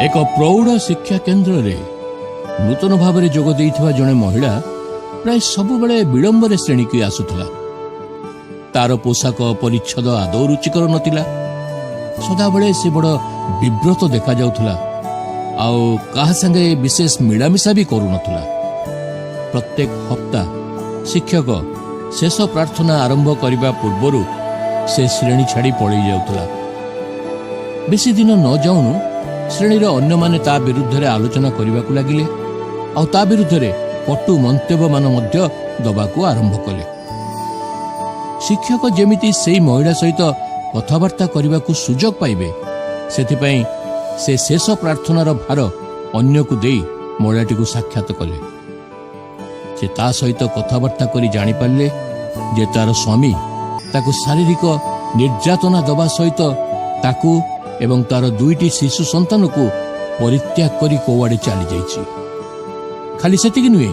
ଏକ ପ୍ରୌଢ଼ ଶିକ୍ଷା କେନ୍ଦ୍ରରେ ନୂତନ ଭାବରେ ଯୋଗ ଦେଇଥିବା ଜଣେ ମହିଳା ପ୍ରାୟ ସବୁବେଳେ ବିଳମ୍ବରେ ଶ୍ରେଣୀକୁ ଆସୁଥିଲା। ତାର ପୋଷାକ ପରିଚ୍ଛଦ ଆଦୌ ରୁଚିକର ନଥିଲା। ସଦାବେଳେ ସେ ବଡ଼ ବିବ୍ରତ ଦେଖାଯାଉଥିଲା ଆଉ କାହା ସାଙ୍ଗେ ବିଶେଷ ମିଳାମିଶା ବି କରୁନଥିଲା। ପ୍ରତ୍ୟେକ ହପ୍ତା ଶିକ୍ଷକ ଶେଷ ପ୍ରାର୍ଥନା ଆରମ୍ଭ କରିବା ପୂର୍ବରୁ ସେ ଶ୍ରେଣୀ ଛାଡ଼ି ପଳେଇ ଯାଉଥିଲା। ବେଶୀ ଦିନ ନ ଯାଉଣୁ ଶ୍ରେଣୀର ଅନ୍ୟମାନେ ତା ବିରୁଦ୍ଧରେ ଆଲୋଚନା କରିବାକୁ ଲାଗିଲେ ଆଉ ତା ବିରୁଦ୍ଧରେ କଟୁ ମନ୍ତବ୍ୟମାନ ମଧ୍ୟ ଦବାକୁ ଆରମ୍ଭ କଲେ। ଶିକ୍ଷକ ଯେମିତି ସେଇ ମହିଳା ସହିତ କଥାବାର୍ତ୍ତା କରିବାକୁ ସୁଯୋଗ ପାଇବେ, ସେଥିପାଇଁ ସେ ଶେଷ ପ୍ରାର୍ଥନାର ଭାର ଅନ୍ୟକୁ ଦେଇ ମହିଳାଟିକୁ ସାକ୍ଷାତ କଲେ। ସେ ତା ସହିତ କଥାବାର୍ତ୍ତା କରି ଜାଣିପାରିଲେ ଯେ ତାର ସ୍ୱାମୀ ତାକୁ ଶାରୀରିକ ନିର୍ଯାତନା ଦେବା ସହିତ ତାକୁ ଏବଂ ତାର ଦୁଇଟି ଶିଶୁ ସନ୍ତାନକୁ ପରିତ୍ୟାଗ କରି କୋଉଆଡ଼େ ଚାଲିଯାଇଛି। ଖାଲି ସେତିକି ନୁହେଁ,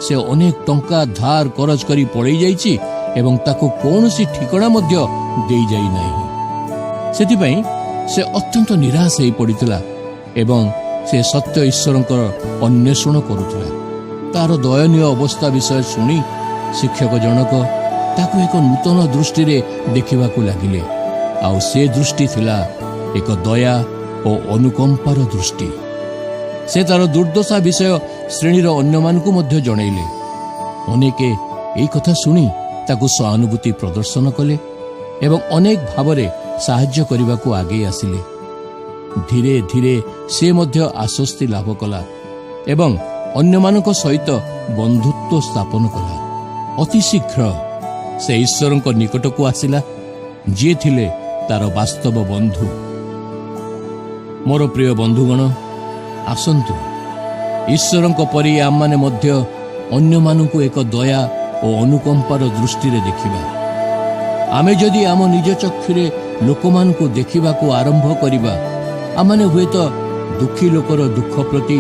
ସେ ଅନେକ ଟଙ୍କା ଧାର କରଜ କରି ପଳେଇ ଯାଇଛି ଏବଂ ତାକୁ କୌଣସି ଠିକଣା ମଧ୍ୟ ଦେଇଯାଇ ନାହିଁ। ସେଥିପାଇଁ ସେ ଅତ୍ୟନ୍ତ ନିରାଶ ହେଇ ପଡ଼ିଥିଲା ଏବଂ ସେ ସତ୍ୟ ଈଶ୍ୱରଙ୍କର ଅନ୍ୱେଷଣ କରୁଥିଲା। ତାର ଦୟନୀୟ ଅବସ୍ଥା ବିଷୟ ଶୁଣି ଶିକ୍ଷକ ଜଣକ ତାକୁ ଏକ ନୂତନ ଦୃଷ୍ଟିରେ ଦେଖିବାକୁ ଲାଗିଲେ ଆଉ ସେ ଦୃଷ୍ଟି ଥିଲା ଏକ ଦୟା ଓ ଅନୁକମ୍ପାର ଦୃଷ୍ଟି। ସେ ତାର ଦୁର୍ଦ୍ଦଶା ବିଷୟ ଶ୍ରେଣୀର ଅନ୍ୟମାନଙ୍କୁ ମଧ୍ୟ ଜଣେଇଲେ। ଅନେକେ ଏଇ କଥା ଶୁଣି ତାକୁ ସହାନୁଭୂତି ପ୍ରଦର୍ଶନ କଲେ ଏବଂ ଅନେକ ଭାବରେ ସାହାଯ୍ୟ କରିବାକୁ ଆଗେଇ ଆସିଲେ। ଧୀରେ ଧୀରେ ସେ ମଧ୍ୟ ଆଶ୍ୱସ୍ତି ଲାଭ କଲା ଏବଂ ଅନ୍ୟମାନଙ୍କ ସହିତ ବନ୍ଧୁତ୍ୱ ସ୍ଥାପନ କଲା। ଅତି ଶୀଘ୍ର ସେ ଈଶ୍ୱରଙ୍କ ନିକଟକୁ ଆସିଲା, ଯିଏ ଥିଲେ ତାର ବାସ୍ତବ ବନ୍ଧୁ। ମୋର ପ୍ରିୟ ବନ୍ଧୁଗଣ, ଆସନ୍ତୁ ଈଶ୍ୱରଙ୍କ ପରି ଆମମାନେ ମଧ୍ୟ ଅନ୍ୟମାନଙ୍କୁ ଏକ ଦୟା ଓ ଅନୁକମ୍ପାର ଦୃଷ୍ଟିରେ ଦେଖିବା। ଆମେ ଯଦି ଆମ ନିଜ ଚକ୍ଷୁରେ ଲୋକମାନଙ୍କୁ ଦେଖିବାକୁ ଆରମ୍ଭ କରିବା, ଆମମାନେ ହୁଏତ ଦୁଃଖୀ ଲୋକର ଦୁଃଖ ପ୍ରତି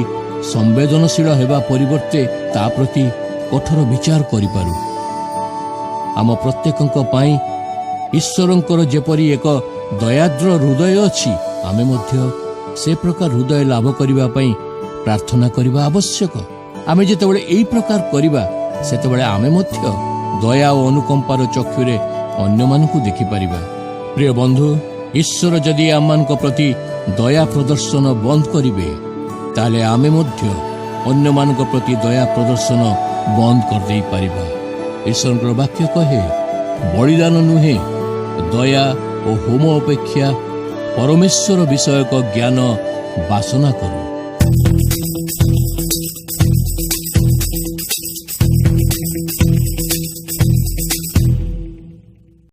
ସମ୍ବେଦନଶୀଳ ହେବା ପରିବର୍ତ୍ତେ ତା ପ୍ରତି କଠୋର ବିଚାର କରିପାରୁ। ଆମ ପ୍ରତ୍ୟେକଙ୍କ ପାଇଁ ଈଶ୍ୱରଙ୍କର ଯେପରି ଏକ ଦୟାର୍ଦ୍ର ହୃଦୟ ଅଛି, ଆମେ ମଧ୍ୟ ସେ ପ୍ରକାର ହୃଦୟ ଲାଭ କରିବା ପାଇଁ ପ୍ରାର୍ଥନା କରିବା ଆବଶ୍ୟକ। ଆମେ ଯେତେବେଳେ ଏଇ ପ୍ରକାର କରିବା, ସେତେବେଳେ ଆମେ ମଧ୍ୟ ଦୟା ଓ ଅନୁକମ୍ପାର ଚକ୍ଷୁରେ ଅନ୍ୟମାନଙ୍କୁ ଦେଖିପାରିବା। ପ୍ରିୟ ବନ୍ଧୁ, ଈଶ୍ୱର ଯଦି ଆମମାନଙ୍କ ପ୍ରତି ଦୟା ପ୍ରଦର୍ଶନ ବନ୍ଦ କରିବେ, ତାହେଲେ ଆମେ ମଧ୍ୟ ଅନ୍ୟମାନଙ୍କ ପ୍ରତି ଦୟା ପ୍ରଦର୍ଶନ ବନ୍ଦ କରିଦେଇ ପାରିବା। ଈଶ୍ୱରଙ୍କର ବାକ୍ୟ କହେ, ବଳିଦାନ ନୁହେଁ, ଦୟା ଓ ହୋମ ଅପେକ୍ଷା ପରମେଶ୍ୱର ବିଷୟକ ଜ୍ଞାନ ବାସନା କରୁ।